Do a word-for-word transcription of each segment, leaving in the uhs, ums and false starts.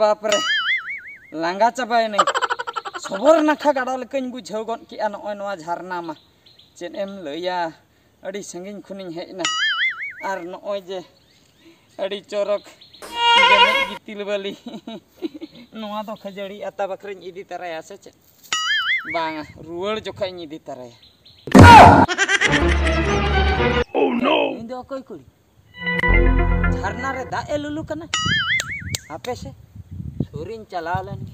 ᱵᱟᱯᱨᱮ, ᱞᱟᱸᱜᱟ ᱪᱟᱵᱟᱭᱮᱱᱟᱹᱧ᱾ ᱥᱚᱵᱚᱨ ᱱᱟᱠᱷᱟ ᱜᱟᱰᱟ ᱞᱮᱠᱟᱧ ᱵᱩᱡᱷᱟᱹᱣ ᱜᱚᱫ ᱠᱮᱜᱼᱟ ᱱᱚᱜᱼᱚᱭ ᱱᱚᱣᱟ ᱡᱷᱟᱨᱱᱟ ᱢᱟ᱾ ᱪᱮᱫ ᱮᱢ ᱞᱟᱹᱭᱟ, ᱟᱹᱰᱤ ᱥᱟᱺᱜᱤᱧ ᱠᱷᱚᱱᱤᱧ ᱦᱮᱡ ᱮᱱᱟ᱾ ᱟᱨ ᱱᱚᱜᱼᱚᱭ ᱡᱮ ᱟᱹᱰᱤ ᱪᱚᱨᱚᱠ ᱜᱮᱞᱮᱡ ᱜᱤᱛᱤᱞ ᱵᱟᱹᱞᱤ᱾ ᱱᱚᱣᱟ ᱫᱚ ᱠᱷᱟᱹᱡᱟᱹᱲᱤ ᱟᱛᱟ ᱵᱟᱠᱷᱨᱟᱧ ᱤᱫᱤ ᱛᱟᱨᱟᱭᱟ ᱥᱮ ᱪᱮᱫ? ᱵᱟᱝᱟ, ᱨᱩᱣᱟᱹᱲ ᱡᱚᱠᱷᱚᱡ ᱤᱧ ᱤᱫᱤ ᱛᱟᱨᱟᱭᱟ᱾ ᱱᱩᱭ ᱫᱚ ᱚᱠᱚᱭ ᱠᱩᱲᱤ? ᱡᱷᱟᱨᱱᱟ ᱨᱮ ᱫᱟᱜ ᱮ ᱞᱩᱞᱩ ᱠᱟᱱᱟ᱾ ᱦᱟᱯᱮ ᱥᱮ, ᱥᱩᱨᱤᱧ ᱪᱟᱞᱟᱣ ᱞᱮᱱ ᱜᱮ᱾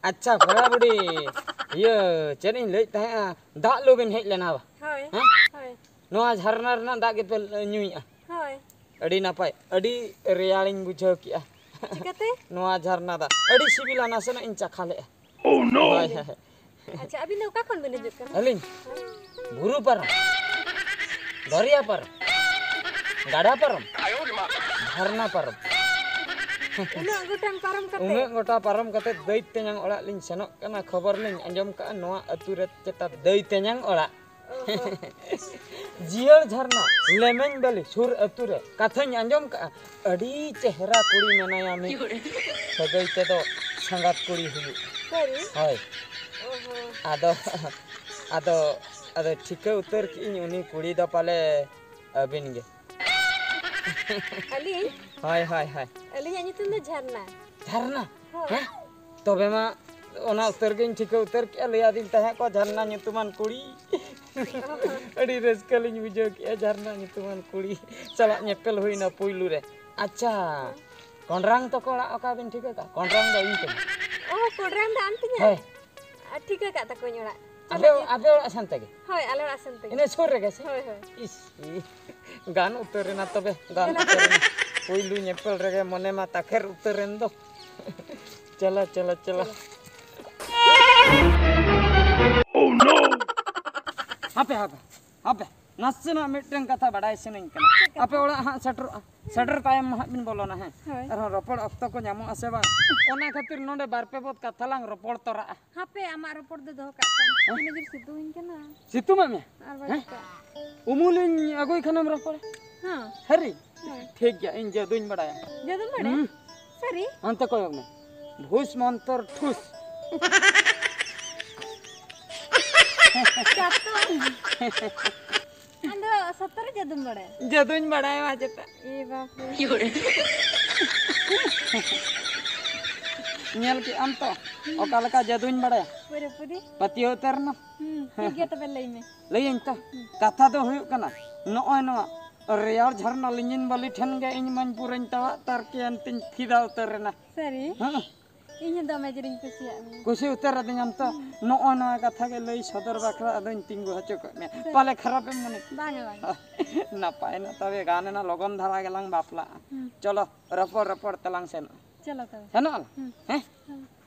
ᱟᱪᱪᱷᱟ ᱠᱚᱲᱟ ᱵᱩᱰᱷᱤ, ᱤᱭᱟᱹ, ᱪᱮᱫ ᱤᱧ ᱞᱟᱹᱭᱮᱫ ᱛᱟᱦᱮᱸᱜᱼᱟ, ᱫᱟᱜ ᱞᱩ ᱵᱤᱱ ᱦᱮᱡ ᱞᱮᱱᱟ ᱵᱟ? ᱦᱳᱭ, ᱦᱮᱸ? ᱦᱳᱭ᱾ ᱱᱚᱣᱟ ᱡᱷᱟᱨᱱᱟ ᱨᱮᱱᱟᱜ ᱫᱟᱜ ᱜᱮᱯᱮ ᱧᱩᱭᱮᱫᱼᱟ? ᱦᱳᱭ᱾ ᱟᱹᱰᱤ ᱱᱟᱯᱟᱭ, ᱟᱹᱰᱤ ᱨᱮᱭᱟᱲᱤᱧ ᱵᱩᱡᱷᱟᱹᱣ ᱠᱮᱜᱼᱟ᱾ ᱪᱤᱠᱟᱹᱛᱮ? ᱱᱚᱣᱟ ᱡᱷᱟᱨᱱᱟ ᱫᱟᱜ ᱟᱹᱰᱤ ᱥᱤᱵᱤᱞᱟ, ᱱᱟᱥᱮᱱᱟᱜ ᱤᱧ ᱪᱟᱠᱷᱟ ᱞᱮᱜᱼᱟ᱾ Oh no! ᱦᱳᱭ, ᱦᱳᱭ᱾ ᱟᱪᱪᱷᱟ, ᱟᱹᱵᱤᱱ ᱫᱚ ᱚᱠᱟ ᱠᱷᱚᱱ ᱵᱤᱱ ᱦᱤᱡᱩᱜ ᱠᱟᱱᱟ? ᱟᱹᱞᱤᱧ? ᱵᱩᱨᱩ ᱯᱟᱨᱚᱢ, ᱫᱚᱨᱭᱟ ᱯᱟᱨᱚᱢ, ᱜᱟᱰᱟ ᱯᱟᱨᱚᱢ, ᱡᱷᱟᱨᱱᱟ ᱯᱟᱨᱚᱢ᱾ ᱩᱱᱟᱹᱜ ᱜᱚᱴᱟᱝ ᱯᱟᱨᱚᱢ ᱠᱟᱛᱮ? ᱩᱱᱟᱹᱜ ᱜᱚᱴᱟ ᱯᱟᱨᱚᱢ ᱠᱟᱛᱮ ᱫᱟᱹᱭ ᱛᱮᱧᱟᱝ ᱚᱲᱟᱜ ᱞᱤᱧ ᱥᱮᱱᱚᱜ ᱠᱟᱱᱟ᱾ ᱠᱷᱚᱵᱚᱨ ᱞᱤᱧ ᱟᱸᱡᱚᱢ ᱠᱟᱜᱼᱟ, ᱱᱚᱣᱟ ᱟᱹᱛᱩ ᱨᱮ ᱪᱮᱛᱟ ᱫᱟᱹᱭ ᱛᱮᱧᱟᱝ ᱚᱲᱟᱜ᱾ ᱚ ᱦᱚᱸ᱾ ᱡᱤᱭᱟᱹᱲ ᱡᱷᱟᱨᱱᱟ, ᱞᱮᱢᱮᱧ ᱵᱟᱹᱞᱤ ᱥᱩᱨ ᱟᱹᱛᱩ ᱨᱮ ᱠᱟᱛᱷᱟᱧ ᱟᱸᱡᱚᱢ ᱠᱟᱜᱼᱟ, ᱟᱹᱰᱤ ᱪᱮᱦᱨᱟ ᱠᱩᱲᱤ ᱢᱮᱱᱟᱭᱟ ᱢᱤᱫ᱾ ᱥᱟᱹᱜᱟᱹᱭ ᱛᱮᱫᱚ ᱥᱟᱸᱜᱟᱛ ᱠᱩᱲᱤ ᱦᱩᱭᱩᱜᱼᱟ᱾ ᱥᱟᱹᱨᱤ? ᱦᱳᱭ᱾ ᱚ ᱦᱚᱸ᱾ ᱟᱫᱚ, ᱟᱫᱚ, ᱟᱫᱚ ᱴᱷᱤᱠᱟᱹ ᱩᱛᱟᱹᱨ ᱠᱮᱜᱼᱟᱹᱧ ᱩᱱᱤ ᱠᱩᱲᱤ ᱫᱚ ᱯᱟᱞᱮ ᱟᱹᱵᱤᱱ ᱜᱮ᱾ ᱟᱹᱞᱤᱧ? ᱦᱳᱭ, ᱦᱳᱭ, ᱦᱳᱭ᱾ ᱟᱹᱞᱤᱧᱟᱜ ᱧᱩᱛᱩᱢ ᱫᱚ ᱡᱷᱟᱨᱱᱟ᱾ ᱡᱷᱟᱨᱱᱟ? ᱦᱳᱭ᱾ ᱦᱮᱸ? ᱛᱚᱵᱮ ᱢᱟ ᱚᱱᱟ ᱩᱛᱟᱹᱨ ᱜᱤᱧ ᱴᱷᱤᱠᱟᱹ ᱩᱛᱟᱹᱨ ᱠᱮᱜᱼᱟ, ᱞᱟᱹᱭᱟᱫᱤᱧ ᱛᱟᱦᱮᱸ ᱠᱚ ᱡᱷᱟᱨᱱᱟ ᱧᱩᱛᱩᱢᱟᱱ ᱠᱩᱲᱤ᱾ ᱟᱹᱰᱤ ᱨᱟᱹᱥᱠᱟᱹ ᱞᱤᱧ ᱵᱩᱡᱷᱟᱹᱣ ᱠᱮᱜᱼᱟ, ᱡᱷᱟᱨᱱᱟ ᱧᱩᱛᱩᱢᱟᱱ ᱠᱩᱲᱤ ᱥᱟᱞᱟᱜ ᱧᱮᱯᱮᱞ ᱦᱩᱭᱱᱟ ᱯᱩᱭᱞᱩ ᱨᱮ᱾ ᱟᱪᱪᱷᱟ, ᱠᱚᱸᱰᱨᱟᱝ ᱛᱟᱠᱚ ᱚᱲᱟᱜ ᱚᱠᱟ ᱵᱤᱱ ᱴᱷᱤᱠᱟᱹ ᱠᱟᱜᱼᱟ? ᱠᱚᱸᱰᱨᱟᱝ ᱫᱚ ᱤᱧ ᱠᱟᱹᱱᱟᱹᱧ᱾ ᱚ, ᱠᱚᱸᱰᱨᱟᱝ ᱫᱚ ᱟᱢ ᱛᱤᱧᱟ? ᱦᱳᱭ᱾ ᱟᱨ ᱴᱷᱤᱠᱟᱹ ᱠᱟᱜ ᱛᱟᱠᱚᱧ ᱚᱲᱟᱜ᱾ ᱟᱯᱮ, ᱟᱯᱮ ᱚᱲᱟᱜ ᱥᱮᱱ ᱛᱮᱜᱮ? ᱦᱳᱭ, ᱟᱞᱮ ᱚᱲᱟᱜ ᱥᱮᱱ ᱛᱮᱜᱮ᱾ ᱤᱱᱟᱹ ᱥᱩᱨ ᱨᱮᱜᱮ ᱥᱮ? ᱦᱳᱭ, ᱦᱳᱭ᱾ ᱤᱥ, ᱤ, ᱜᱟᱱ ᱩᱛᱟᱹᱨ ᱮᱱᱟ ᱛᱚᱵᱮ, ᱜᱟᱱ ᱩᱛᱟᱹᱨ ᱮᱱᱟ᱾ ᱯᱩᱭᱞᱩ ᱧᱮᱯᱮᱞ ᱨᱮᱜᱮ ᱢᱚᱱᱮ ᱢᱟ ᱛᱟᱠᱷᱮᱨ ᱩᱛᱟᱹᱨ ᱮᱱ ᱫᱚ᱾ ᱪᱚᱞᱚ, ᱪᱚᱞᱚ, ᱪᱚᱞᱚ᱾ ᱪᱚᱞᱚ᱾ Oh no! ᱦᱟᱯᱮ, ᱦᱟᱯᱮ, ᱦᱟᱯᱮ᱾ ᱱᱟᱥᱮᱱᱟᱜ ᱢᱤᱫᱴᱟᱝ ᱠᱟᱛᱷᱟ ᱵᱟᱰᱟᱭ ᱥᱟᱱᱟᱧ ᱠᱟᱱᱟ᱾ ᱪᱮᱫ ᱠᱟᱛᱷᱟ? ᱟᱯᱮ ᱚᱲᱟᱜ ᱦᱟᱸᱜ ᱥᱮᱴᱮᱨᱚᱜᱼᱟ, ᱥᱮᱴᱮᱨ ᱛᱟᱭᱚᱢ ᱢᱟ ᱦᱟᱸᱜ ᱵᱤᱱ ᱵᱚᱞᱚᱱᱟ, ᱦᱮᱸ? ᱦᱳᱭ᱾ ᱟᱨᱦᱚᱸ ᱨᱚᱯᱚᱲ ᱚᱠᱛᱚ ᱠᱚ ᱧᱟᱢᱚᱜᱼᱟ ᱥᱮ ᱵᱟᱝ? ᱚᱱᱟ ᱠᱷᱟᱹᱛᱤᱨ ᱱᱚᱰᱮ ᱵᱟᱨ ᱯᱮ ᱵᱚᱫ ᱠᱟᱛᱷᱟ ᱞᱟᱝ ᱨᱚᱯᱚᱲ ᱛᱚᱨᱟᱜᱼᱟ᱾ ᱦᱟᱯᱮ, ᱟᱢᱟᱜ ᱨᱚᱯᱚᱲ ᱫᱚ ᱫᱚᱦᱚ ᱠᱟᱜ ᱛᱟᱢ᱾ ᱦᱮᱸ? ᱛᱤᱱᱟᱹᱜ ᱡᱳᱨ ᱥᱤᱛᱩᱝ ᱤᱧ ᱠᱟᱱᱟ᱾ ᱥᱤᱛᱩᱝ ᱮᱫ ᱢᱮᱭᱟ? ᱟᱨ ᱵᱟᱝ ᱦᱮᱸ? ᱪᱮᱠᱟ? ᱩᱢᱩᱞᱤᱧ ᱟᱹᱜᱩᱭ ᱠᱷᱟᱱᱮᱢ ᱨᱚᱯᱚᱲᱟ᱾ ᱦᱮᱸ᱾ ᱥᱟᱹᱨᱤ? ᱦᱮᱸ᱾ ᱴᱷᱤᱠ ᱜᱮᱭᱟ, ᱤᱧ ᱡᱟᱹᱫᱩᱧ ᱵᱟᱲᱟᱭᱟ᱾ ᱡᱟᱹᱫᱩᱢ ᱵᱟᱲᱟᱭᱟ? ᱦᱩᱸ᱾ ᱥᱟᱹᱨᱤ? ᱦᱟᱱᱛᱮ ᱠᱚᱭᱚᱜ ᱢᱮ᱾ ᱵᱷᱩᱥ ᱢᱚᱱᱛᱚᱨ ᱴᱷᱩᱥ᱾ ᱪᱟᱛᱚᱢ᱾ ᱟᱢ ᱫᱚ ᱥᱚᱛᱚ ᱨᱮ ᱡᱟᱹᱫᱩᱢ ᱵᱟᱲᱟᱭᱟ? ᱡᱟᱹᱫᱩᱧ ᱵᱟᱲᱟᱭᱟ ᱪᱮᱛᱟ᱾ ᱮ ᱵᱟᱯ ᱨᱮ᱾ ᱧᱮᱞ ᱠᱮᱜ ᱟᱢ ᱛᱚ, ᱚᱠᱟ ᱞᱮᱠᱟ ᱡᱟᱹᱫᱩᱧ ᱵᱟᱲᱟᱭᱟ᱾ ᱯᱩᱨᱟᱹᱯᱩᱨᱤ᱾ ᱯᱟᱹᱛᱭᱟᱹᱣ ᱩᱛᱟᱹᱨ ᱮᱱᱟ᱾ ᱦᱩᱸ, ᱴᱷᱤᱠ ᱜᱮᱭᱟ, ᱛᱚᱵᱮ ᱞᱟᱹᱭ ᱢᱮ᱾ ᱞᱟᱹᱭᱟᱹᱧ ᱛᱚ, ᱦᱩᱸ᱾ ᱠᱟᱛᱷᱟ ᱫᱚ ᱦᱩᱭᱩᱜ ᱠᱟᱱᱟ, ᱱᱚᱜᱼᱚᱭ ᱱᱚᱣᱟ ᱨᱮᱭᱟᱲ ᱡᱷᱟᱨᱱᱟ ᱞᱤᱸᱡᱤᱱ ᱵᱟᱹᱞᱤ ᱴᱷᱮᱱ ᱜᱮ ᱤᱧ ᱢᱟᱧ ᱯᱩᱨᱟᱹᱧ ᱛᱟᱣᱟᱜ ᱛᱟᱨ ᱠᱮᱭᱟ, ᱮᱱᱛᱮᱧ ᱯᱷᱤᱫᱟ ᱩᱛᱟᱹᱨ ᱮᱱᱟ᱾ ᱥᱟᱹᱨᱤ? ᱦᱮᱸ᱾ ᱤᱧ ᱦᱚᱸ ᱫᱚᱢᱮ ᱡᱳᱨᱤᱧ ᱠᱩᱥᱤᱭᱟᱜ ᱢᱮᱭᱟ᱾ ᱠᱩᱥᱤ ᱩᱛᱟᱹᱨ ᱟᱫᱤᱧᱟᱢ ᱛᱚ? ᱦᱩᱸ᱾ ᱱᱚᱜᱼᱚ ᱱᱚᱣᱟ ᱠᱟᱛᱷᱟ ᱜᱮ ᱞᱟᱹᱭ ᱥᱚᱫᱚᱨ ᱵᱟᱠᱷᱨᱟ ᱟᱫᱚᱧ ᱛᱤᱸᱜᱩ ᱦᱚᱪᱚ ᱠᱚᱜ ᱢᱮᱭᱟ᱾ ᱥᱟᱹᱨᱤ? ᱯᱟᱞᱮ ᱠᱷᱟᱨᱟᱯᱮᱢ ᱢᱚᱱᱮ ᱠᱮᱭᱟ? ᱵᱟᱝᱟ, ᱵᱟᱝᱟ᱾ ᱱᱟᱯᱟᱭ ᱮᱱᱟ ᱛᱚᱵᱮ, ᱜᱟᱱ ᱮᱱᱟ, ᱞᱚᱜᱚᱱ ᱫᱷᱟᱨᱟ ᱜᱮᱞᱟᱝ ᱵᱟᱯᱞᱟᱜᱼᱟ᱾ ᱦᱩᱸ᱾ ᱪᱚᱞᱚ, ᱨᱚᱯᱚᱲ ᱨᱚᱯᱚᱲ ᱛᱮᱞᱟᱝ ᱥᱮᱱᱚᱜᱼᱟ᱾ ᱪᱚᱞᱚ ᱛᱚᱵᱮ᱾ ᱥᱮᱱᱚᱜ ᱟᱞᱟᱝ? ᱦᱩᱸ᱾ ᱦᱮᱸ? ᱦᱩᱸ᱾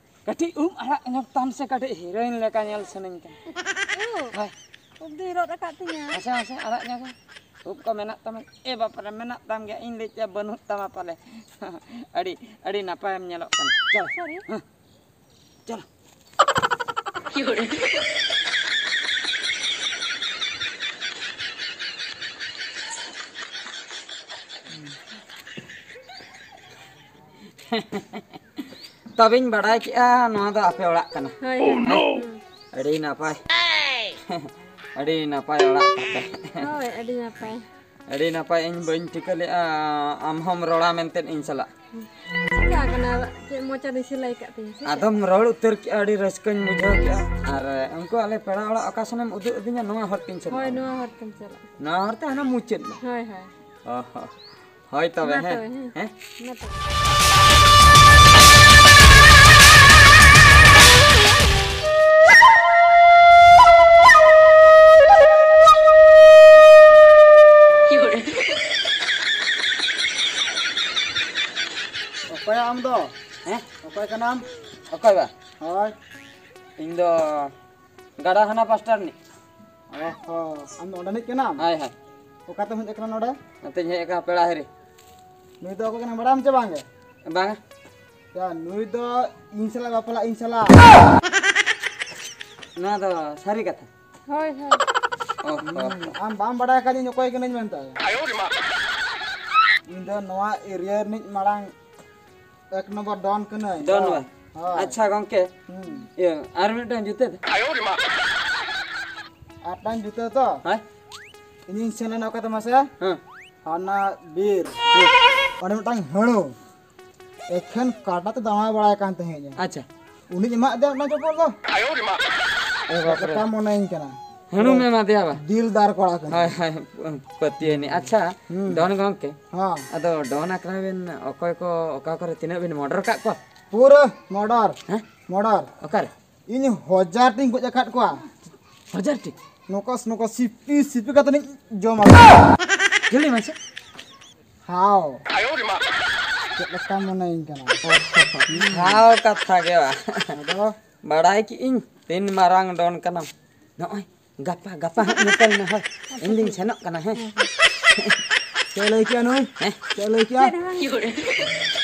ᱠᱟᱹᱴᱤᱡ ᱩᱵ ᱟᱲᱟᱜ ᱧᱚᱜ ᱛᱟᱢ ᱥᱮ, ᱠᱟᱹᱴᱤᱡ ᱦᱤᱨᱳᱭᱤᱱ ᱞᱮᱠᱟ ᱧᱮᱞ ᱥᱟᱱᱟᱧ ᱠᱟᱱᱟ᱾ ᱩᱵ? ᱦᱳᱭ᱾ ᱩᱵ ᱫᱚᱧ ᱨᱚᱜ ᱟᱠᱟᱫ ᱛᱤᱧᱟ᱾ ᱢᱟᱥᱮ, ᱢᱟᱥᱮ, ᱟᱲᱟᱜ ᱧᱚᱜ ᱢᱮ᱾ ᱩᱵ ᱠᱚ ᱢᱮᱱᱟᱜ ᱛᱟᱢᱟ? ᱮ ᱵᱟᱯᱨᱮ, ᱢᱮᱱᱟᱜ ᱛᱟᱢ ᱜᱮᱭᱟ᱾ ᱤᱧ ᱞᱟᱹᱭ ᱠᱮᱫᱟ ᱵᱟᱹᱱᱩᱜ ᱛᱟᱢᱟ ᱯᱟᱞᱮ᱾ ᱟᱹᱰᱤ, ᱟᱹᱰᱤ ᱱᱟᱯᱟᱭᱮᱢ ᱧᱮᱞᱚᱜ ᱠᱟᱱᱟ᱾ ᱪᱚᱞᱚ᱾ ᱥᱟᱹᱨᱤ? ᱦᱮᱸ᱾ ᱪᱚᱞᱚ᱾ ᱛᱚᱵᱮᱧ ᱵᱟᱰᱟᱭ ᱠᱮᱜᱼᱟ, ᱱᱚᱣᱟ ᱫᱚ ᱟᱯᱮ ᱚᱲᱟᱜ ᱠᱟᱱᱟ᱾ ᱦᱳᱭ, ᱦᱳᱭ᱾ ᱟᱹᱰᱤ ᱱᱟᱯᱟᱭ᱾ ᱟᱹᱰᱤ ᱱᱟᱯᱟᱭ ᱚᱲᱟᱜ ᱛᱟᱯᱮ᱾ ᱦᱳᱭ, ᱟᱹᱰᱤ ᱱᱟᱯᱟᱭ᱾ ᱟᱹᱰᱤ ᱱᱟᱯᱟᱭ, ᱤᱧ ᱵᱟᱹᱧ ᱴᱷᱤᱠᱟᱹ ᱞᱮᱜᱼᱟ ᱟᱢ ᱦᱚᱸᱢ ᱨᱚᱲᱟ ᱢᱮᱱᱛᱮ ᱤᱧ ᱥᱟᱞᱟᱜ᱾ ᱪᱤᱠᱟ ᱠᱟᱱᱟ? ᱪᱮᱫ ᱢᱚᱪᱟ ᱫᱚᱧ ᱥᱤᱞᱟᱹᱭ ᱠᱟᱜ ᱛᱤᱧᱟ ᱥᱮ ᱪᱮᱫ? ᱟᱫᱚᱢ ᱨᱚᱲ ᱩᱛᱟᱹᱨ ᱠᱮᱜᱼᱟ, ᱟᱹᱰᱤ ᱨᱟᱹᱥᱠᱟᱹᱧ ᱵᱩᱡᱷᱟᱹᱣ ᱠᱮᱜᱼᱟ᱾ ᱟᱨ ᱩᱱᱠᱩ ᱟᱞᱮ ᱯᱮᱲᱟ ᱚᱲᱟᱜ ᱚᱠᱟ ᱥᱮᱱᱮᱢ ᱩᱫᱩᱜ ᱟᱹᱫᱤᱧᱟ, ᱱᱚᱣᱟ ᱦᱚᱨ ᱛᱤᱧ ᱪᱟᱞᱟᱜᱼᱟ᱾ ᱦᱳᱭ, ᱱᱚᱣᱟ ᱦᱚᱨ ᱛᱮᱢ ᱪᱟᱞᱟᱜᱼᱟ᱾ ᱱᱚᱣᱟ ᱦᱚᱨ ᱛᱮ ᱦᱟᱱᱟ ᱢᱩᱪᱟᱹᱫ ᱢᱮ᱾ ᱦᱳᱭ, ᱦᱳᱭ᱾ ᱚ ᱦᱚᱸ᱾ ᱦᱳᱭ ᱛᱚᱵᱮ, ᱢᱟ ᱦᱮᱸ? ᱛᱚᱵᱮ, ᱦᱮᱸ᱾ ᱦᱮᱸ? ᱢᱟ ᱛᱚᱵᱮ᱾ ᱚᱠᱚᱭᱟ ᱟᱢ ᱫᱚ? ᱦᱮᱸ? ᱚᱠᱚᱭ ᱠᱟᱱᱟᱢ? ᱚᱠᱚᱭ ᱵᱟ? ᱦᱳᱭ᱾ ᱤᱧ ᱫᱚ ᱜᱟᱰᱟ ᱦᱟᱱᱟ ᱯᱟᱥᱴᱟ ᱨᱤᱱᱤᱡ᱾ ᱚ, ᱟᱢ ᱫᱚ ᱚᱸᱰᱮ ᱨᱤᱱᱤᱡ ᱠᱟᱱᱟᱢ? ᱦᱳᱭ, ᱦᱳᱭ᱾ ᱚᱠᱟ ᱛᱮᱢ ᱦᱮᱡ ᱟᱠᱟᱱᱟ ᱱᱚᱰᱮ? ᱱᱚᱛᱮᱧ ᱦᱮᱡ ᱟᱠᱟᱱᱟ ᱯᱮᱲᱟ ᱦᱤᱨᱤ᱾ ᱱᱩᱭ ᱫᱚ ᱚᱠᱚᱭ ᱠᱟᱱᱟᱭ, ᱵᱟᱲᱟᱭᱟᱢ ᱪᱮ ᱵᱟᱝ ᱜᱮ? ᱵᱟᱝᱟ᱾ ᱭᱟ, ᱱᱩᱭ ᱫᱚ ᱤᱧ ᱥᱟᱞᱟᱜ ᱵᱟᱯᱞᱟᱜ, ᱤᱧ ᱥᱟᱞᱟᱜ᱾ ᱱᱚᱣᱟ ᱫᱚ ᱥᱟᱹᱨᱤ ᱠᱟᱛᱷᱟ? ᱦᱳᱭ, ᱦᱳᱭ᱾ ᱚ, ᱚ, ᱦᱩᱸ, ᱟᱢ ᱵᱟᱢ ᱵᱟᱲᱟᱭ ᱟᱠᱟᱫᱤᱧ ᱚᱠᱚᱭ ᱠᱟᱹᱱᱟᱹᱧ ᱢᱮᱱᱛᱮ? ᱤᱧ ᱫᱚ ᱱᱚᱣᱟ ᱮᱨᱤᱭᱟ ᱨᱤᱱᱤᱡ ᱢᱟᱲᱟᱝ ᱮᱠ ᱱᱚᱢᱵᱚᱨ ᱰᱚᱱ ᱠᱟᱹᱱᱟᱹᱧ᱾ ᱰᱚᱱ ᱵᱟ? ᱦᱳᱭ᱾ ᱟᱪᱪᱷᱟ ᱜᱚᱝᱠᱮ, ᱦᱩᱸ᱾ ᱤᱭᱟᱹ, ᱟᱨ ᱢᱤᱫᱴᱟᱝ ᱡᱩᱛᱟᱹ ᱫᱚ? ᱟᱨ ᱢᱤᱫᱴᱟᱝ ᱡᱩᱛᱟᱹ ᱛᱚ? ᱦᱮᱸ? ᱤᱧᱤᱧ ᱥᱮᱱ ᱞᱮᱱᱟ ᱚᱠᱟᱛᱮ ᱢᱟᱥᱮ? ᱦᱮᱸ᱾ ᱦᱟᱱᱟ ᱵᱤᱨ᱾ ᱦᱮᱸ᱾ ᱚᱸᱰᱮ ᱢᱤᱫᱴᱟᱝ ᱦᱟᱹᱬᱩ᱾ ᱮᱠᱷᱮᱱ ᱠᱟᱰᱟ ᱛᱮ ᱫᱟᱬᱟ ᱵᱟᱲᱟᱭ ᱠᱟᱱ ᱛᱟᱦᱮᱸᱫ᱾ ᱟᱪᱪᱷᱟ᱾ ᱩᱱᱤᱧ ᱮᱢᱟᱜ ᱫᱮᱭᱟ ᱚᱱᱟ ᱪᱚᱯᱚᱞ ᱫᱚ᱾ ᱮ ᱵᱟᱯ ᱨᱮ᱾ ᱪᱮᱫ ᱞᱮᱠᱟ ᱢᱚᱱᱮᱭᱟᱹᱧ ᱠᱟᱱᱟ? ᱦᱟᱹᱬᱩᱢ ᱮᱢᱟ ᱫᱮᱭᱟ ᱵᱟ? ᱫᱤᱞᱫᱟᱨ ᱠᱚᱲᱟ ᱠᱟᱱᱟ᱾ ᱦᱳᱭ, ᱦᱳᱭ, ᱯᱟᱹᱛᱭᱟᱹᱣ ᱮᱱᱟᱹᱧ᱾ ᱟᱪᱪᱷᱟ, ᱦᱩᱸ᱾ ᱰᱚᱱ ᱜᱚᱝᱠᱮ, ᱦᱮᱸ᱾ ᱟᱫᱚ ᱰᱚᱱ ᱟᱠᱟᱱᱟ ᱵᱤᱱ, ᱚᱠᱚᱭ ᱠᱚ ᱚᱠᱟ ᱠᱚᱨᱮ ᱛᱤᱱᱟᱹᱜ ᱵᱤᱱ ᱢᱚᱰᱚᱨ ᱟᱠᱟᱫ ᱠᱚᱣᱟ? ᱯᱩᱨᱟᱹ ᱢᱚᱰᱚᱨ᱾ ᱦᱮᱸ? ᱢᱚᱰᱚᱨ᱾ ᱚᱠᱟᱨᱮ? ᱤᱧ ᱦᱟᱡᱟᱨ ᱴᱤᱧ ᱜᱚᱡ ᱟᱠᱟᱫ ᱠᱚᱣᱟ᱾ ᱦᱟᱡᱟᱨ ᱴᱤ? ᱱᱚᱠᱚᱥ ᱱᱚᱠᱚᱥ ᱥᱤᱯᱤ ᱥᱤᱯᱤ ᱠᱟᱛᱮ ᱤᱧ ᱡᱚᱢ ᱟᱠᱟᱫ ᱠᱚᱣᱟ᱾ ᱪᱤᱞᱤ ᱢᱟᱪᱮ? ᱦᱟᱣ᱾ ᱪᱮᱫ ᱞᱮᱠᱟ ᱢᱚᱱᱮᱭᱤᱧ ᱠᱟᱱᱟ? ᱦᱟᱣ ᱠᱟᱛᱷᱟ ᱜᱮ ᱵᱟ᱾ ᱟᱫᱚ? ᱵᱟᱲᱟᱭ ᱠᱮᱜ ᱟᱹᱧ ᱛᱤᱱ ᱢᱟᱨᱟᱝ ᱰᱚᱱ ᱠᱟᱱᱟᱢ᱾ ᱱᱚᱜᱼᱚᱭ ᱜᱟᱯᱟ, ᱜᱟᱯᱟ ᱦᱟᱸᱜ ᱧᱮᱯᱮᱞ ᱢᱮ ᱦᱳᱭ᱾ ᱤᱧ ᱫᱩᱧ ᱥᱮᱱᱚᱜ ᱠᱟᱱᱟ, ᱦᱮᱸ᱾ ᱪᱮᱫ ᱞᱟᱹᱭ ᱠᱮᱜᱼᱟ ᱱᱩᱭ? ᱦᱮᱸ? ᱪᱮᱫ ᱞᱟᱹᱭ ᱠᱮᱜᱼᱟ? ᱪᱮᱫ ᱦᱚᱸ ᱵᱟᱝ᱾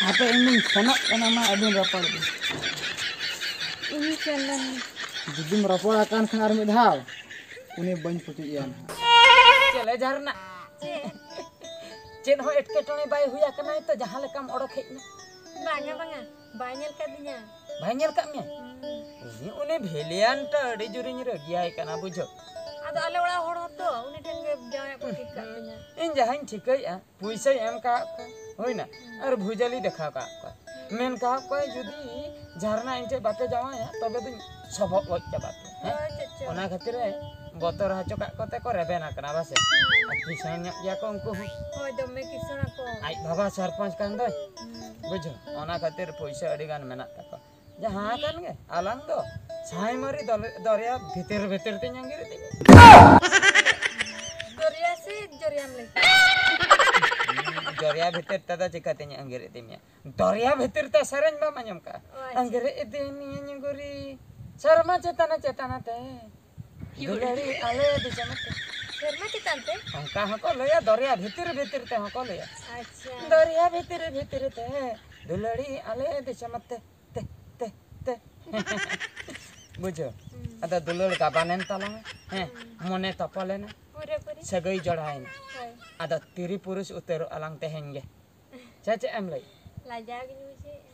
ᱦᱟᱯᱮ ᱤᱧ ᱫᱩᱧ ᱥᱮᱱᱚᱜ ᱠᱟᱱᱟ, ᱢᱟ ᱟᱹᱵᱤᱱ ᱨᱚᱯᱚᱲ ᱵᱤᱱ᱾ ᱤᱧ ᱥᱮᱱ ᱞᱮᱱ ᱜᱮ᱾ ᱡᱩᱫᱤᱢ ᱨᱚᱯᱚᱲ ᱟᱠᱟᱱ ᱠᱷᱟᱱ ᱟᱨ ᱢᱤᱫ ᱫᱷᱟᱣ, ᱩᱱᱤ ᱵᱟᱹᱧ ᱯᱩᱪᱩᱡ ᱮᱭᱟ ᱱᱟᱦᱟᱜ᱾ ᱪᱮᱞᱮ ᱡᱷᱟᱨᱱᱟ? ᱪᱮᱫ? ᱪᱮᱫ ᱦᱚᱸ ᱮᱴᱠᱮᱴᱚᱬᱮ ᱵᱟᱭ ᱦᱩᱭ ᱟᱠᱟᱱᱟ ᱛᱚ, ᱡᱟᱦᱟᱸ ᱞᱮᱠᱟᱢ ᱚᱰᱚᱠ ᱦᱮᱡ ᱮᱱᱟ? ᱵᱟᱝᱟ, ᱵᱟᱝᱟ, ᱵᱟᱭ ᱧᱮᱞ ᱠᱟᱫᱤᱧᱟ᱾ ᱵᱟᱭ ᱧᱮᱞ ᱠᱟᱫ ᱢᱮᱭᱟ? ᱦᱩᱸ᱾ ᱩᱱᱤ, ᱩᱱᱤ ᱵᱷᱤᱞᱤᱭᱟᱱ ᱴᱟ ᱟᱹᱰᱤ ᱡᱳᱨᱤᱧ ᱨᱟᱹᱜᱤᱭᱟᱭ ᱠᱟᱱᱟ, ᱵᱩᱡᱷᱟᱹᱣ᱾ ᱟᱫᱚ ᱟᱞᱮ ᱚᱲᱟᱜ ᱦᱚᱲ ᱦᱚᱸ ᱛᱚ ᱩᱱᱤ ᱴᱷᱮᱱ ᱜᱮ ᱡᱟᱶᱟᱭ ᱠᱚ ᱴᱷᱤᱠ ᱠᱟᱜ ᱛᱤᱧᱟ᱾ ᱤᱧ ᱡᱟᱦᱟᱸᱧ ᱴᱷᱤᱠᱟᱹᱭᱮᱫᱼᱟ, ᱯᱩᱭᱥᱟᱹᱧ ᱮᱢ ᱠᱟᱜ ᱠᱚᱣᱟ, ᱦᱩᱭᱱᱟ, ᱦᱩᱸ᱾ ᱟᱨ ᱵᱷᱩᱡᱟᱹᱞᱤ ᱫᱮᱠᱷᱟᱣ ᱠᱟᱜ ᱠᱚᱣᱟ᱾ ᱦᱩᱸ᱾ ᱢᱮᱱ ᱠᱟᱜ ᱠᱚᱣᱟᱭ, ᱡᱩᱫᱤ ᱡᱷᱟᱨᱱᱟ ᱤᱧ ᱴᱷᱮᱱ ᱵᱟᱯᱮ ᱡᱟᱶᱟᱭᱟ, ᱛᱚᱵᱮ ᱫᱚᱧ ᱥᱚᱵᱚᱜ ᱜᱚᱡ ᱪᱟᱵᱟ ᱯᱮᱭᱟ, ᱦᱮᱸ? ᱦᱳᱭ, ᱪᱮᱫ ᱪᱚ᱾ ᱚᱱᱟ ᱠᱷᱟᱹᱛᱤᱨ ᱮ ᱵᱚᱛᱚᱨ ᱦᱚᱪᱚ ᱠᱟᱜ ᱠᱚᱛᱮ ᱠᱚ ᱨᱮᱵᱮᱱ ᱟᱠᱟᱱᱟ, ᱵᱟᱥᱮ? ᱟᱨ ᱠᱤᱥᱟᱹᱬ ᱧᱚᱜ ᱜᱮᱭᱟ ᱠᱚ ᱩᱱᱠᱩ ᱦᱚᱸ᱾ ᱦᱳᱭ, ᱫᱚᱢᱮ ᱠᱤᱥᱟᱹᱬ ᱟᱠᱚ᱾ ᱟᱡ ᱵᱟᱵᱟ ᱥᱚᱨᱯᱚᱧᱪ ᱠᱟᱱ ᱫᱚᱭ, ᱦᱩᱸ᱾ ᱵᱩᱡᱷᱟᱹᱣ? ᱚᱱᱟ ᱠᱷᱟᱹᱛᱤᱨ ᱯᱩᱭᱥᱟᱹ ᱟᱹᱰᱤ ᱜᱟᱱ ᱢᱮᱱᱟᱜ ᱛᱟᱠᱚᱣᱟ᱾ ᱡᱟᱦᱟᱸ ᱠᱟᱱ ᱜᱮ, ᱟᱞᱟᱝ ᱫᱚ ᱥᱟᱭᱢᱟᱨᱤ ᱫᱚᱞ-, ᱫᱚᱨᱭᱟ ᱵᱷᱤᱛᱤᱨ ᱵᱷᱤᱛᱤᱨ ᱛᱮᱧ ᱟᱸᱜᱤᱨ ᱤᱫᱤ ᱢᱮᱭᱟ᱾ ᱫᱚᱨᱭᱟ ᱥᱮ ᱡᱚᱨᱭᱟᱢ ᱞᱟᱹᱭ ᱠᱮᱫᱟ? ᱫᱚᱨᱭᱟ ᱵᱷᱤᱛᱤᱨ ᱛᱮᱫᱚ ᱪᱤᱠᱟᱹᱛᱤᱧ ᱟᱸᱜᱤᱨ ᱤᱫᱤ ᱢᱮᱭᱟ? ᱫᱚᱨᱭᱟ ᱵᱷᱤᱛᱤᱨ ᱛᱮ ᱥᱮᱨᱮᱧ ᱵᱟᱢ ᱟᱸᱡᱚᱢ ᱠᱟᱜᱼᱟ? ᱚ, ᱟᱪᱪᱷᱟ᱾ ᱟᱸᱜᱤᱨ ᱤᱫᱤ ᱢᱤᱭᱟᱹᱧ ᱜᱩᱨᱤ, ᱥᱮᱨᱢᱟ ᱪᱮᱛᱟᱱ ᱪᱮᱛᱟᱱ ᱛᱮ᱾ ᱫᱩᱞᱟᱹᱲᱤ ᱟᱞᱮ ᱫᱤᱥᱚᱢ ᱛᱮ᱾ ᱥᱮᱨᱢᱟ ᱪᱮᱛᱟᱱ ᱛᱮ? ᱚᱱᱠᱟ ᱦᱚᱸᱠᱚ ᱞᱟᱹᱭᱟ, ᱫᱚᱨᱭᱟ ᱵᱷᱤᱛᱤᱨ ᱵᱷᱤᱛᱤᱨ ᱛᱮᱦᱚᱸ ᱠᱚ ᱞᱟᱹᱭᱟ᱾ ᱟᱪᱪᱷᱟ᱾ ᱫᱚᱨᱭᱟ ᱵᱷᱤᱛᱤᱨ ᱵᱷᱤᱛᱤᱨ ᱛᱮ ᱫᱩᱞᱟᱹᱲᱤ ᱟᱞᱮ ᱫᱤᱥᱚᱢ ᱛᱮ, ᱛᱮ, ᱛᱮ, ᱛᱮ᱾ ᱵᱩᱡᱷᱟᱹᱣ? ᱦᱩᱸ᱾ ᱟᱫᱚ ᱫᱩᱞᱟᱹᱲ ᱜᱟᱵᱟᱱᱮᱱ ᱛᱟᱞᱟᱝᱟ, ᱦᱮᱸ, ᱦᱩᱸ᱾ ᱢᱚᱱᱮ ᱛᱚᱯᱚᱞᱮᱱᱟ, ᱯᱩᱨᱟᱹᱯᱩᱨᱤ᱾ ᱥᱟᱹᱜᱟᱹᱭ ᱡᱚᱲᱟᱣᱮᱱᱟ᱾ ᱦᱳᱭ᱾ ᱟᱫᱚ ᱛᱤᱨᱤ ᱯᱩᱨᱩᱥ ᱩᱛᱟᱹᱨᱚᱜ ᱟᱞᱟᱝ ᱛᱮᱦᱮᱧ ᱜᱮ᱾ ᱥᱮ ᱪᱮᱫ ᱮᱢ ᱞᱟᱹᱭ? ᱞᱟᱡᱟᱣ ᱜᱤᱧ ᱵᱩᱡᱷᱟᱹᱣᱮᱫᱼᱟ᱾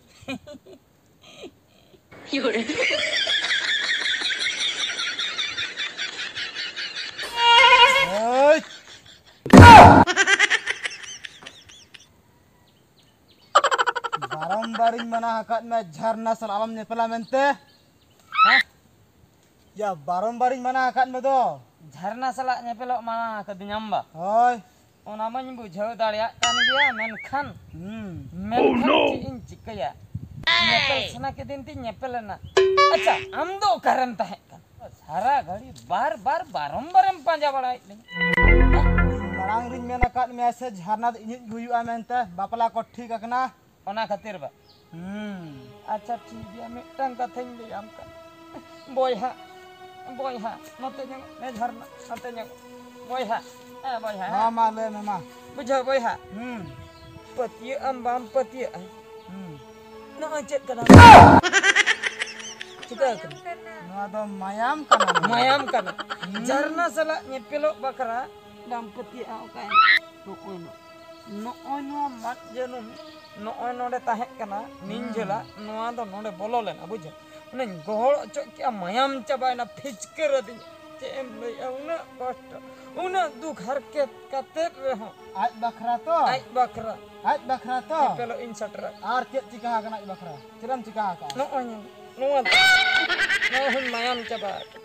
ᱳᱭ! ᱵᱟᱨᱚᱢᱵᱟᱨᱤᱧ ᱢᱟᱱᱟ ᱟᱠᱟᱫ ᱢᱮ, ᱡᱷᱟᱨᱱᱟ ᱥᱟᱞᱟᱜ ᱟᱞᱚᱢ ᱧᱮᱯᱮᱞᱟ ᱢᱮᱱᱛᱮ᱾ ᱦᱮᱸ? ᱭᱟ, ᱵᱟᱨᱚᱢᱵᱟᱨᱤᱧ ᱢᱟᱱᱟ ᱟᱠᱟᱫ ᱢᱮ ᱫᱚ᱾ ᱡᱷᱟᱨᱱᱟ ᱥᱟᱞᱟᱜ ᱧᱮᱯᱮᱞᱚᱜ ᱢᱟᱱᱟ ᱟᱠᱟᱫᱤᱧᱟᱢ ᱵᱟ? ᱦᱳᱭ᱾ ᱚᱱᱟ ᱢᱟᱧ ᱵᱩᱡᱷᱟᱹᱣ ᱫᱟᱲᱮᱭᱟᱜ ᱠᱟᱱ ᱜᱮᱭᱟ, ᱢᱮᱱᱠᱷᱟᱱ, ᱦᱩᱸ᱾ ᱢᱮᱱᱠᱷᱟᱱ ᱪᱮᱫ ᱤᱧ ᱪᱤᱠᱟᱹᱭᱟ? ᱧᱮᱯᱮᱞ ᱥᱟᱱᱟ ᱠᱤᱫᱤᱧ ᱛᱤᱧ ᱧᱮᱯᱮᱞ ᱮᱱᱟ᱾ ᱟᱪᱪᱷᱟ, ᱟᱢ ᱫᱚ ᱚᱠᱟᱨᱮᱢ ᱛᱟᱦᱮᱸ ᱠᱟᱱᱟ? ᱥᱟᱨᱟ ᱜᱷᱟᱹᱲᱤ ᱵᱟᱨ ᱵᱟᱨ ᱵᱟᱨᱚᱢᱵᱟᱨᱮᱢ ᱯᱟᱸᱡᱟ ᱵᱟᱲᱟᱭᱮᱫ ᱞᱤᱧᱟ᱾ ᱢᱟᱲᱟᱝ ᱨᱤᱧ ᱢᱮᱱ ᱟᱠᱟᱫ ᱢᱮᱭᱟ ᱥᱮ ᱡᱷᱟᱨᱱᱟ ᱫᱚ ᱤᱧᱤᱡ ᱜᱮ ᱦᱩᱭᱩᱜᱼᱟ ᱢᱮᱱᱛᱮ, ᱵᱟᱯᱞᱟ ᱠᱚ ᱴᱷᱤᱠ ᱟᱠᱟᱱᱟ᱾ ᱚᱱᱟ ᱠᱷᱟᱹᱛᱤᱨ ᱵᱟ? ᱦᱩᱸ᱾ ᱟᱪᱪᱷᱟ, ᱴᱷᱤᱠ ᱜᱮᱭᱟ, ᱢᱤᱫᱴᱟᱝ ᱠᱟᱛᱷᱟᱧ ᱞᱟᱹᱭᱟᱢ ᱠᱟᱱᱟ᱾ ᱵᱚᱭᱦᱟ, ᱵᱚᱭᱦᱟ, ᱱᱚᱛᱮ ᱧᱚᱜ ᱢᱮ ᱡᱷᱟᱨᱱᱟ, ᱱᱚᱛᱮ ᱧᱚᱜ᱾ ᱵᱚᱭᱦᱟ, ᱦᱮᱸ, ᱵᱚᱭᱦᱟ, ᱦᱮᱸ᱾ ᱢᱟ, ᱢᱟ, ᱞᱟᱹᱭ ᱢᱮ, ᱢᱟ᱾ ᱵᱩᱡᱷᱟᱹᱣ, ᱵᱚᱭᱦᱟ? ᱦᱩᱸ᱾ ᱯᱟᱹᱛᱭᱟᱹᱜ ᱟᱢ ᱵᱟᱢ ᱯᱟᱹᱛᱭᱟᱹᱜᱼᱟ᱾ ᱦᱩᱸ᱾ ᱱᱚᱜᱼᱚᱭ ᱪᱮᱫ ᱠᱟᱱᱟ? ᱪᱤᱠᱟᱹ ᱟᱠᱟᱱᱟ? ᱱᱚᱣᱟ ᱫᱚ ᱢᱟᱭᱟᱢ ᱠᱟᱱᱟ᱾ ᱢᱟᱭᱟᱢ ᱠᱟᱱᱟ᱾ ᱦᱩᱸ᱾ ᱡᱷᱟᱨᱱᱟ ᱥᱟᱞᱟᱜ ᱧᱮᱯᱮᱞᱚᱜ ᱵᱟᱠᱷᱨᱟ ᱵᱟᱢ ᱯᱟᱹᱛᱭᱟᱹᱜᱼᱟ, ᱚᱠᱟᱭᱮᱱᱟ? ᱱᱚᱜᱼᱚᱭ ᱱᱚᱣᱟ᱾ ᱱᱚᱜᱼᱚᱭ ᱱᱚᱣᱟ ᱢᱟᱫ ᱡᱟᱹᱱᱩᱢ, ᱱᱚᱜᱼᱚᱭ ᱱᱚᱰᱮ ᱛᱟᱦᱮᱸ ᱠᱟᱱᱟ, ᱱᱤᱧ ᱦᱩᱸ᱾ ᱡᱷᱟᱹᱞᱟᱜ, ᱱᱚᱣᱟ ᱫᱚ ᱱᱚᱰᱮ ᱵᱚᱞᱚ ᱞᱮᱱᱟ, ᱵᱩᱡᱷᱟᱹᱣ? ᱚᱱᱟᱧ ᱜᱚᱦᱚᱲ ᱚᱪᱚ ᱠᱮᱜᱼᱟ, ᱢᱟᱭᱟᱢ ᱪᱟᱵᱟᱭᱮᱱᱟ, ᱯᱷᱤᱪᱠᱟᱹᱨ ᱟᱹᱫᱤᱧᱟ᱾ ᱪᱮᱫ ᱮᱢ ᱞᱟᱹᱭᱟ, ᱩᱱᱟᱹᱜ ᱠᱚᱥᱴᱚ, ᱩᱱᱟᱹᱜ ᱫᱩᱠ ᱦᱟᱨᱠᱮᱛ ᱠᱟᱛᱮᱫ ᱨᱮᱦᱚᱸ᱾ ᱟᱡ ᱵᱟᱠᱷᱨᱟ ᱛᱚ? ᱟᱡ ᱵᱟᱠᱷᱨᱟ᱾ ᱟᱡ ᱵᱟᱠᱷᱨᱟ ᱛᱚ? ᱧᱮᱯᱮᱞᱚᱜ ᱤᱧ ᱥᱮᱴᱮᱨᱟ᱾ ᱟᱨ ᱪᱮᱫ ᱪᱤᱠᱟ ᱟᱠᱟᱱᱟ ᱟᱡ ᱵᱟᱠᱷᱨᱟ? ᱪᱮᱫ ᱮᱢ ᱪᱤᱠᱟ ᱟᱠᱟᱱᱟ? ᱱᱚᱜᱼᱚᱭ ᱱᱚᱣᱟ, ᱱᱚᱣᱟ ᱦᱚᱸᱧ ᱢᱟᱭᱟᱢ ᱪᱟᱵᱟ ᱟᱠᱟᱱᱟ᱾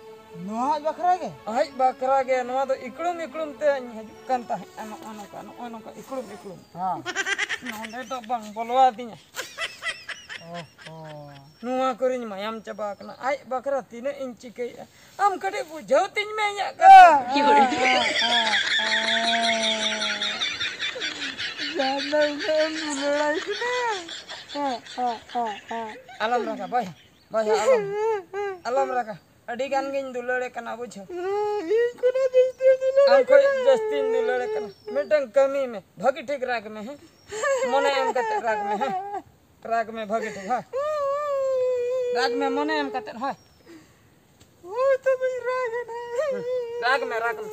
ᱱᱚᱣᱟ ᱟᱡ ᱵᱟᱠᱷᱨᱟ ᱜᱮ? ᱟᱡ ᱵᱟᱠᱷᱨᱟ ᱜᱮ᱾ ᱱᱚᱣᱟ ᱫᱚ ᱤᱠᱲᱩᱢ ᱤᱠᱲᱩᱢ ᱛᱮᱧ ᱦᱤᱡᱩᱜ ᱠᱟᱱ ᱛᱟᱦᱮᱸᱫᱼᱟ, ᱱᱚᱜᱼᱚ ᱱᱚᱝᱠᱟ, ᱱᱚᱜᱼᱚ ᱱᱚᱝᱠᱟ ᱤᱠᱲᱩᱢ ᱤᱠᱲᱩᱢ᱾ ᱦᱮᱸ᱾ ᱱᱚᱰᱮ ᱫᱚ ᱵᱟᱝ ᱵᱚᱞᱚ ᱟᱹᱫᱤᱧᱟ᱾ ᱚᱦᱚ᱾ ᱱᱚᱣᱟ ᱠᱚᱨᱮᱧ ᱢᱟᱭᱟᱢ ᱪᱟᱵᱟ ᱟᱠᱟᱱᱟ᱾ ᱟᱡ ᱵᱟᱠᱷᱨᱟ ᱛᱤᱱᱟᱹᱜ ᱤᱧ ᱪᱤᱠᱟᱹᱭᱮᱫᱼᱟ? ᱟᱢ ᱠᱟᱹᱴᱤᱡ ᱵᱩᱡᱷᱟᱹᱣ ᱛᱤᱧ ᱢᱮ ᱤᱧᱟᱹᱜ ᱠᱟᱛᱷᱟ᱾ ᱡᱟᱦᱟᱸ ᱫᱚ ᱩᱱᱟᱹᱜ ᱮᱢ ᱫᱩᱞᱟᱹᱲᱟᱭ ᱠᱟᱱᱟ᱾ ᱟᱞᱚᱢ ᱨᱟᱜᱟ, ᱵᱚᱭᱦᱟ, ᱵᱚᱭᱦᱟ, ᱟᱞᱚᱢ, ᱟᱞᱚᱢ ᱨᱟᱜᱟ᱾ ᱟᱹᱰᱤ ᱜᱟᱱ ᱜᱤᱧ ᱫᱩᱞᱟᱹᱲᱮ ᱠᱟᱱᱟ, ᱵᱩᱡᱷᱟᱹᱣ᱾ ᱤᱧ ᱠᱷᱚᱱᱟᱜ ᱡᱟᱹᱥᱛᱤ ᱫᱩᱞᱟᱹᱲ ᱟᱢ ᱠᱷᱚᱱ ᱡᱟᱹᱥᱛᱤᱧ ᱫᱩᱞᱟᱹᱲᱮ ᱠᱟᱱᱟ᱾ ᱢᱤᱫᱴᱟᱝ ᱠᱟᱹᱢᱤ ᱢᱮ, ᱵᱷᱟᱹᱜᱤ ᱴᱷᱤᱠ ᱨᱟᱜᱽ ᱢᱮ, ᱦᱮᱸ? ᱢᱚᱱᱮ ᱮᱢ ᱠᱟᱛᱮ ᱨᱟᱜᱽ ᱢᱮ, ᱦᱮᱸ? ᱨᱟᱜᱽ ᱢᱮ ᱵᱷᱟᱹᱜᱤ ᱴᱷᱤᱠ, ᱦᱳᱭ᱾ ᱨᱟᱜᱽ ᱢᱮ ᱢᱚᱱᱮ ᱮᱢ ᱠᱟᱛᱮ, ᱦᱳᱭ᱾ ᱦᱳᱭ, ᱛᱚᱵᱮᱧ ᱨᱟᱜᱟ ᱱᱟᱦᱟᱜ᱾ ᱨᱟᱜᱽ ᱢᱮ, ᱨᱟᱜᱽ ᱢᱮ᱾